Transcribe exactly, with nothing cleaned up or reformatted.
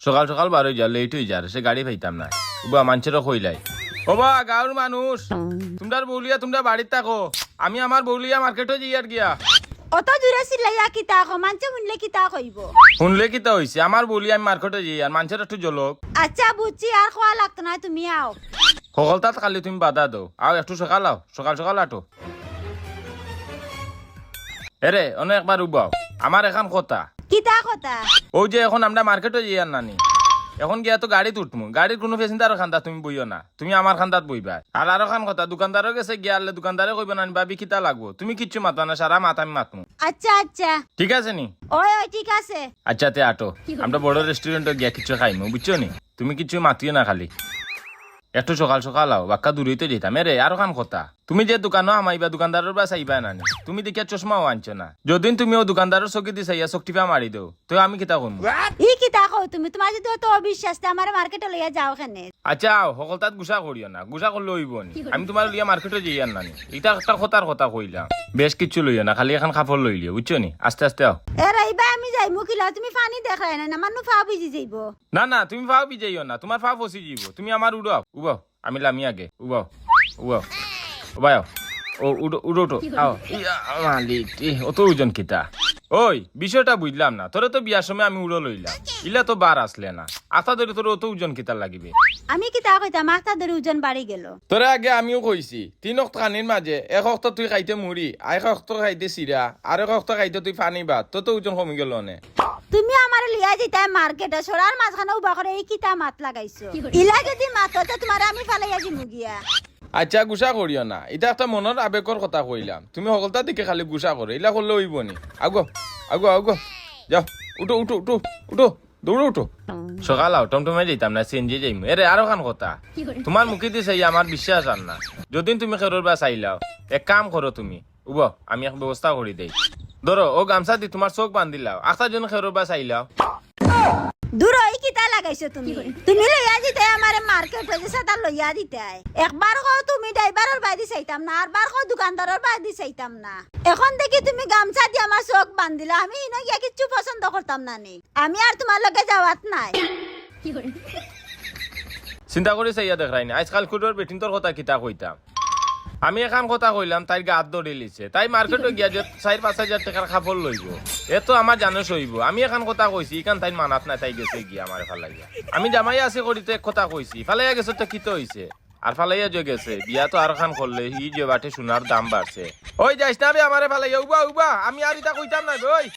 সকাল সকাল বার অই যাও, লেট অই যার, সে গাড়ি পাইতাম না। উবা, মানষেরে কইলাই। ও বা, গাঁওর মানুষ, তুমরার বউ লইয়া তুমরা বাড়িত থাকো, আমি আমার বউ লইয়া মার্কেটো যাইয়ার গিয়া। অত জুরে চিল্লাইয়া কিতা কও? মানষে হুনলে কিতা কইবো? হুনলে কিতা অইছে? আমার বউ লইয়া আমি মার্কেটো যাইয়ার, মানষের একটু জ্বলক। আচ্ছা, বুঝছি, আর কওয়া লাগতো নায়, তুমি আও। হকলতাত খালি তুমি বাধা দেও। আও, একটু সকাল আও, সকাল সকাল আটো। এরে, অনো একবার উবাও, আমার এখান কথা। কিতা কথা? অউ যে অখন আমরা মার্কেটো যাইয়ার নানি, অখন গিয়া তো গাড়িত উঠমু, গাড়ির কুনু passenger-র কান্দাত তুমি বইও না, তুমি আমার কান্দাত বইবায়। আর আরোখান কথা, দোকানদারর গেছে গিয়া আরলে দোকানদারে কইবো নানি, "ভাবি, কিতা লাগবো?" তুমি কিচ্ছু মাতো না, সারা মাত আমি মাতমু। আচ্ছা, আচ্ছা। ঠিক আছে নি? অয়, অয়, ঠিক আছে। আচ্ছা, তে আটো, আমরা বড় restaurant-ও গিয়া কিচ্ছু খাইমু, বুঝছো নি? তুমি কিচ্ছু মাতিও না খালি। একটু সকাল সকাল আও, বাক্কা দূরই তো যাইতাম। এরে, আরোখান কথা। তুমি যে দোকানো হামাইবা, দোকানদারর বায় চাইবায় নানি। তুমি দেখিয়া চশমাও আনছো না। যদিন তুমি অউ দোকানদারর চকিদি চাইয়া চোখ টিপা মারি দেও, তে আমি কিতা করমু? ই কিতা কও তুমি? তুমার যুদি অত অবিশ্বাস, তে আমারে মার্কেটো লইয়া যাও কেনে? আচ্ছা, আও, হকলতাত গুসা করিও না। গুসা করলে অইবো নি? আমি তুমারে লইয়া মার্কেটো যাইয়ার নানি। ইটা একটা কথার কথা কইলাম। বেশ কিচ্ছু লইও না, খালি এখান কাপড় লইলিও, বুঝছো নি? আস্তে আস্তে আও। এরে, ইবায় আমি যাইমু কিলা? তুমি পানি দেখরায় না, আমার নু পাও ভিজি যাইবো। না, না, তুমি পাও ভিজাইও না, তুমার পাও ফসি যাইবো। তুমি আমার উড়াও, উবাও, আমি লামি আগে, উবাও, উবাও, উবাও। ও, উঠো, উঠো, উঠো, আও। ইয়া, মালিক, এ, অত ওজন কিতা? ওই, বিষয়টা বুঝলাম না, তোরে তো বিয়ার সময় আমি উড়ো লইলাম, ইলা তো বার আছলে না, আতা ধরি তোর অত ওজন কিতার লাগিবে? আমি কিতা কইতাম, আতা ধরি ওজন বাড়ি গেল। তোরে আগে আমিও কইছি, তিন অক্ত খানির মাঝে এক অক্ত তুই খাইতে মুড়ি, এক অক্ত খাইতে চিরা, আর এক অক্ত খাইতে তুই পানি ভাত, তোর তো ওজন কমি গেল অনে। তুমি আমারে লইয়া যাইতায় মার্কেটো, সরার মাঝখানো উবা করে ই কিতা মাত লাগাইছো? ইলা যুদি মাতো, তে তুমারে আমি ফালাইয়া দিমু গিয়া। আচ্ছা, গুসা করিও না, ইটা একটা মনর আবেগর কথা কইলাম, তুমি হকলতা দেখি খালি গুসা করো, ইলা করলে অইবো নি? আগো, আগো, আগো, যাও, উঠো, উঠো, উঠো, উঠো, দৌড়ো উঠো। সকাল আও, টমটমে যাইতাম না, সিএনজি যাইমু। এরে, আরোখান কথা, তুমার মুখেদি চাইয়া আমার বিশ্বাস আর না। যদিন তুমি কেউরর বায় চাইলাও, এক কাম করো তুমি, উবাও, আমি এক ব্যবস্থা করি দেই। ধরো, অউ গামছাদি তুমার চোখ বান্ধিলাও, আখতা যুদি কেউরর বায় চাইলাও। দূর অই, কিতা লাগাইছো তুমি? তুমি লইয়া দিতায় আমারে মার্কেটো, যে সাদা লইয়া দিতায়। একবার কও তুমি ড্রাইভারর বায়দি চাইতাম না, আরবার কও দোকানদারর বায়দি চাইতাম না। অখন দেখি তুমি গামছাদি আমার চোখ বান্ধিলাও, আমি হিনো গিয়া কিচ্ছু পছন্দ করতাম না নি। আমি আর তুমার লগে যাওয়াত নাই। চিন্তা করি চাইয়া দেখরায় নি, আইজকাল কুটোর বেটিন্তর কথা কিতা কইতাম। আমি এখান কথা কইলাম, তাইর গাত ধরিলিছে। তাই মার্কেটো গিয়া যে চাইর পাঁচ হাজার টেকার কাপড় লইবো, এ তো আমার জানো সইবো। আমি এখান কথা কইছি, ইখান তাইর মানাত নাই, তাই গেছে গিয়া আমারে ফালাইয়া। আমি জামাই আছি করি তো এক কথা কইছি, ফালাইয়া গেছে তো কিতা অইছে? আর ফালাইয়া যে গেছে, বিয়া তো আরোখান করলে, হি যে বাটে সোনার দাম বাড়ছে। ওই যাইস না বে আমারে ফালাইয়া, উবা, উবা, আমি আর ইতা কইতাম নায় বে, ওই।